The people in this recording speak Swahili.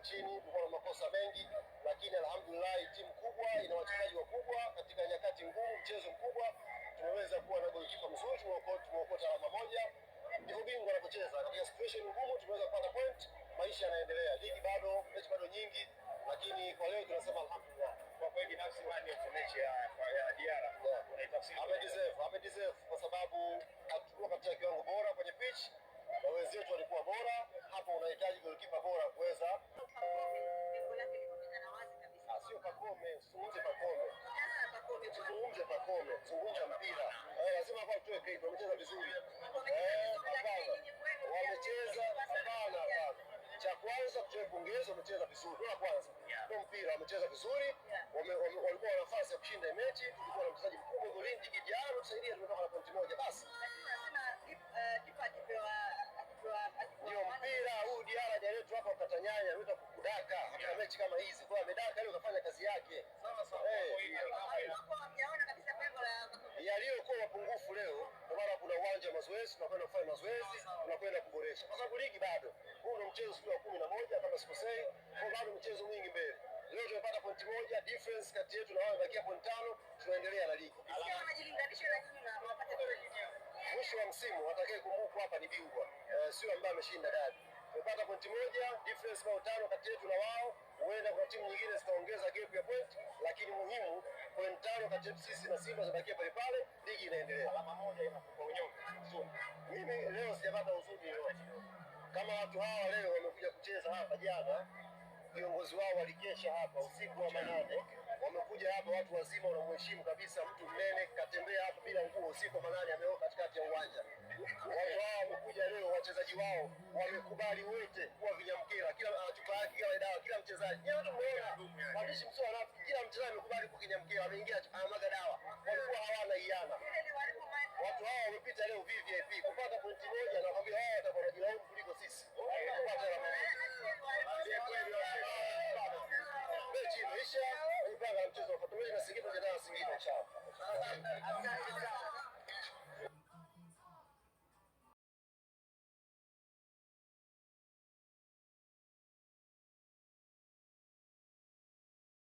chini, tulikuwa na makosa mengi, lakini alhamdulillah timu kubwa ina wachezaji wakubwa. Katika nyakati ngumu, mchezo mkubwa, tumeweza kuwa na golikipa mzuri, tumeokota alama moja. Ndivyo bingwa anapocheza katika situation ngumu, tumeweza kupata point. Maisha yanaendelea, ligi bado, mechi bado nyingi, lakini kwa leo tunasema alhamdulillah. Kwa kweli binafsi man of the match ya Diarra unaitafsiri? Amedeserve kwa sababu hatukuwa katika kiwango bora kwenye pitch na wenzetu walikuwa bora. Hapo unahitaji golikipa bora kuweza Lengo lake linaonekana wazi kabisa. Ah, sio Pacome, zungumze Pacome, Sasa Pacome bwana. zungumze Pacome, zungumza mpira. Lazima hapa tuwe credit, wamecheza vizuri. Wamecheza vizuri, lakini Hapana. nyinyi kwenu Wamecheza, hapana, hapana. Cha kwanza tutoe pongezi, wamecheza vizuri. Ndio la kwanza. Ndio mpira, wamecheza vizuri. Walikuwa na nafasi ya kushinda mechi. Tulikuwa na mchezaji mkubwa golini, Djigui Diarra, tusaidia, tumetoka na pointi moja basi. Lakini unasema kipa akipewa Ndio mpira huu. Diarra hajaletwa hapa kukata nyanya, ameletwa kudaka katika mechi kama hizi. Kwa hiyo amedaka leo, kafanya kazi yake. Sawa sawa. Hapo hamjaona kabisa pengo la Pacome. Yaliyokuwa mapungufu leo, kwa maana kuna uwanja wa mazoezi, tunakwenda kufanya mazoezi, tunakwenda kuboresha, kwa sababu ligi bado. Huu ndio mchezo sijui wa 11 kama sikosei, kwa bado mchezo mwingi mbele. Leo tumepata pointi moja, difference kati yetu na wao imebakia pointi 5, tunaendelea na ligi. Sio wanajilinganisha na nyinyi na wapate pointi. Mwisho wa msimu atakaye kumbukwa hapa ni bingwa, sio ambaye ameshinda dabi. Tumepata pointi moja, difference bao 5 kati yetu na wao. Huenda kuna timu nyingine zitaongeza gap ya point, lakini muhimu pointi 5 kati yetu sisi na Simba zinabakia pale pale, ligi inaendelea. Alama moja inakupa unyonge, huzuni. Mimi leo sijapata huzuni yoyote. Kama watu hawa leo wamekuja kucheza hapa jana, viongozi wao walikesha hapa usiku wa manane, wamekuja hapa watu wazima, wanamheshimu kabisa. Mtu mnene katembea hapa bila nguo usiku wa manane, ameoka katikati ya uwanja. Watu hawa wamekuja leo, wachezaji wao wamekubali wote kuwa vinyamkela, kila ana chupa yake, kila dawa, kila mchezaji. Nyewe watu mmeona, waandishi msio wanafiki, kila mchezaji amekubali kuwa kinyamkela, ameingia anamwaga dawa.